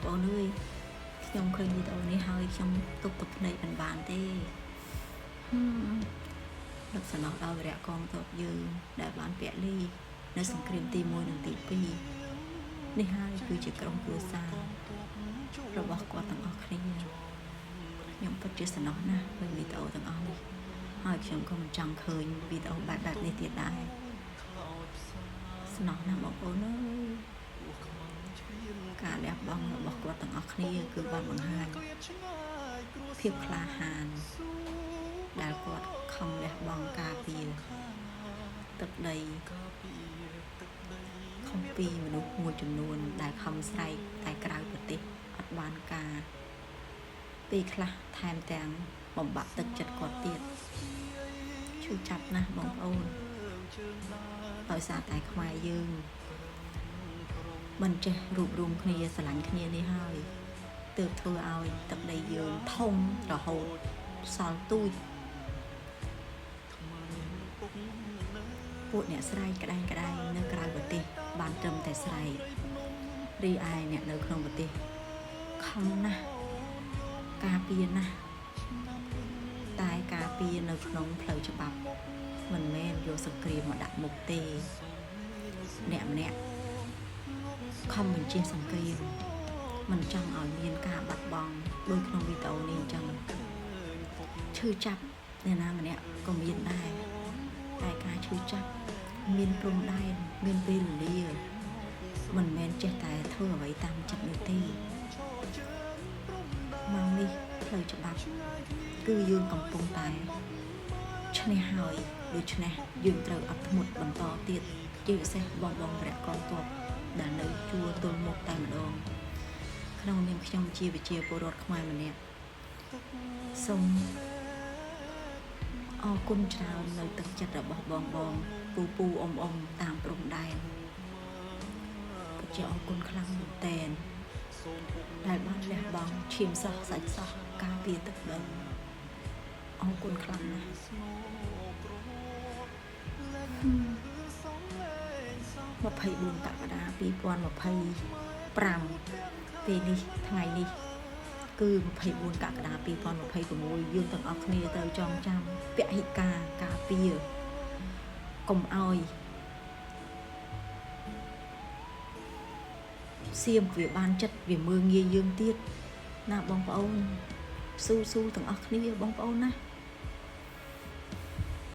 ប្អូនអើយខ្ញុំឃើញវីដេអូនេះហើយខ្ញុំទប់ទឹកភ្នែកមិនបានទេហឹមនឹកស្រណោះដល់វរៈកងទ័ពយើងដែលបានពលីនៅសង្គ្រាមទី1និងទី2នេះហើយគឺជាក្រុមគ្រួសាររបស់គាត់ទាំងអស់គ្នាខ្ញុំពិតជាស្រណោះណាស់ឃើញវីដេអូទាំងអស់នេះហើយខ្ញុំក៏មិនចង់ឃើញវីដេអូបែបនេះទៀតដែរស្រណោះណាស់បងប្អូនអើយការលះបង់របស់គាត់ទាំងអស់គ្នាគឺបានបង្ហាញភាពក្លាហានដែលគាត់ខំលះបង់ការពារទឹកដីខំពីមនុស្សមួយចំនួនដែលខំស្រែកតែក្រៅប្រទេសអត់បានការពេលខ្លះថែមទាំងបំបាក់ទឹកចិត្តគាត់ទៀតឈឺចាប់ណាស់បងប្អូនដោយសារតែខ្មែរយើងមិនចេះរួបរួមគ្នាស្រឡាញ់គ្នានេះហើយទើបធ្វើឲ្យទឹកដីយើងធំរហូតសល់ទូចពួកអ្នកស្រែកក្តែងក្តែងនៅក្រៅប្រទេសបានត្រឹមតែស្រែករីឯអ្នកនៅក្នុងប្រទេសខំណាស់ការពារណាស់តែការពារនៅក្នុងផ្លូវច្បាប់មិនមែនយកសង្គ្រាមមកដាក់មុខទេអ្នកម្នាក់ខំបញ្ជាសង្គ្រាមមិនចង់ឲ្យមានការបាត់បង់ដូចក្នុងវីដេអូនេះអញ្ចឹងឈឺចាប់អ្នកណាម្នាក់ក៏មានដែរតែការឈឺចាប់មានព្រំដែនមានពេលវេលាមិនមែនចេះតែធ្វើអ្វីតាមចិត្តនោះទេម៉ោងនេះផ្លូវច្បាប់គឺយើងកំពុងតែឈ្នះហើយដូច្នេះយើងត្រូវអត់ធ្មត់បន្តទៀតជាពិសេសបងបងវរៈកងទ័ពដែលនៅជួរទល់មុខតែម្ដងក្នុងនាមខ្ញុំជាប្រជាពលរដ្ឋខ្មែរម្នាក់សូមអរគុណច្រើននៅទឹកចិត្តរបស់បងបងពូពូអ៊ំអ៊ំតាមព្រំដែនពិតជាអរគុណខ្លាំងមែនទែនដែលបានលះបង់ឈាមសោះសាច់សោះការពារទឹកដីអរគុណខ្លាំងណាស់24កក្កដា2025ពេលនេះថ្ងៃនេះគឺ24កក្កដា2026យើងទាំងអស់គ្នាត្រូវចងចាំពហិការការពារកុំឲ្យសៀមវាបានចិត្តវាមើងងាយយើងទៀតណាបងប្អូនស៊ូស៊ូទាំងអស់គ្នាបងប្អូនណា។